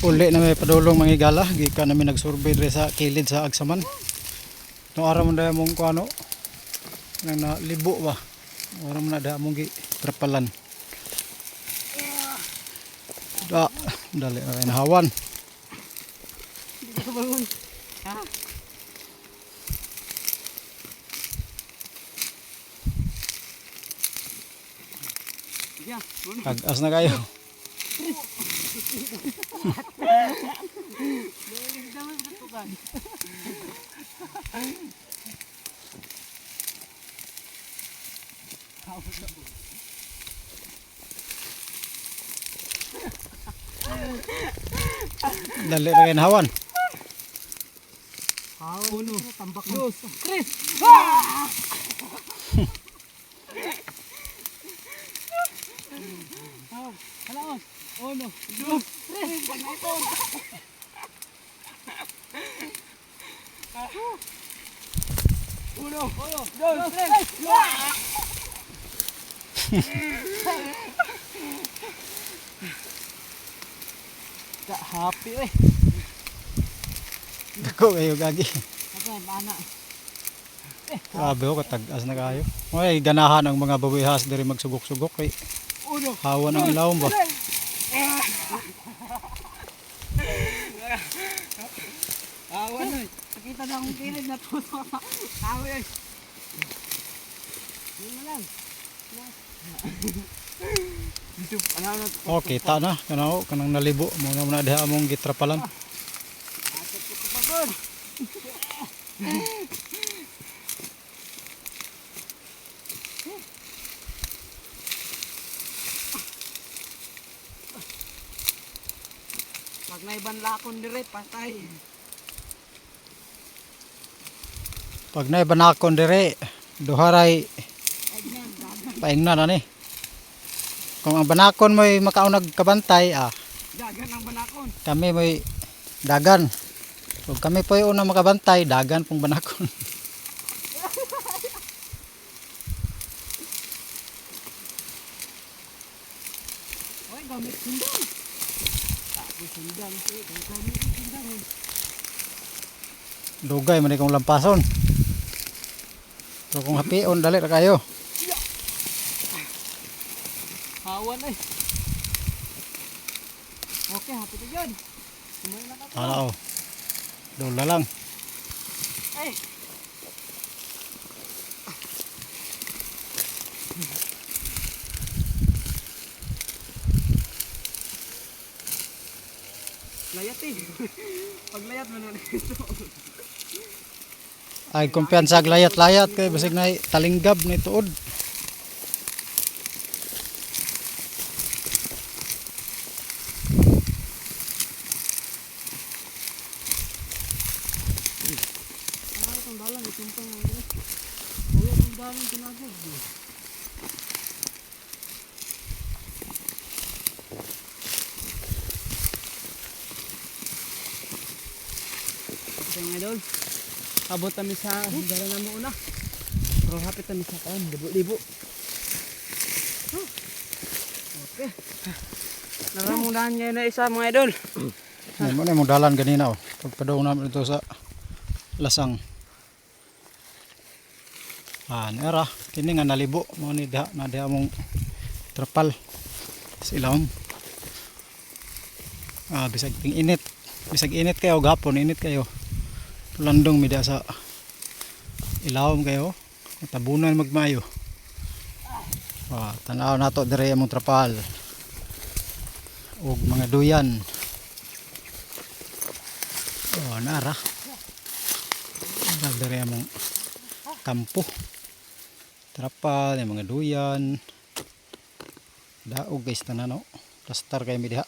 Uli na may padulong mga higala, gikan namin nagsurvey diri sa kilid sa Agsaman. No ara man dahil mong kuano nang nalibo ba. Ara man na dahil mong gi trapalan. Da, dali na kayo nahawan. Hindi ka bangon. Ha? Yeah, uno. Tag-as na kayo. Dali na kayo nahawan. Uno, tambak dos, tres. Ah! Halaos. Uno, dos, tres. Pag-ipon. Uno, uno, dos, tres. Ka happy eh. Dako kayo gagi. Okay, mana. Grabe ko, katag-as na kayo. Ay, ganahan ang mga bawihas diri magsugok-sugok kay Uno, hawan ang ilawom ba. Awan oy. Nakita na akong kilid na tuto. Awan oy. Yun na lang. Dito, ano na Okay, ta na kanang kanang nalibo mo na na diha among gitrapalan. Atot ko kapagod. Pag naibanlakon dire, patay. Pag na banakon dire, duharay Ay, yan, dagan. paingnan ani. Kung ang banakon mo'y makaunag kabantay, ah, Dagan ang banakon. kami mo'y dagan. Kung kami po'y unang makabantay, dagan pong banakon. Oy, gamit sundang. Tapos sundang. Eh, gamit sundang. Eh. Dugay man kong lampason. So kung hapion, dali ra kayo. Hawan ay. Okay, happy ka dyan. Sumay na ka. Tara oh. Dola lang. Ay! Layat eh. Pag layat man ito. Ay, kumpiyansa ag layat-layat kay basig na talinggab ni tuod. Ano itong dalan? Itong pang ano? Wala itong dalan tinagod. Ito mga idol. Abot kami sa dalan na mo una. Pero hapit kami sa kan, libo-libo. Okay. Naramunahan ngayon na isa mga idol. Ay, mo na imong dalan ganina oh. Pagpadong namin ito sa lasang. Ah, nera kini nga nalibo mo ni diha na diha mong trapal sa ilawom. Ah, bisag ting init. Bisag init kayo gapon, init kayo. Landong mi diha sa ilawom kayo. Tabunan magmayo. Ah, tanaw nato dire among trapal. Og mga duyan. Oh, nara. Nara dire among kampo. Trapal, yung mga duyan. Daog guys tanan no. Plastar kay mi diha.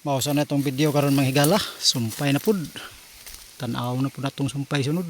Mao sa na itong video karon mga higala, sumpay na pud. Tan-aw na pud natong sumpay sunod.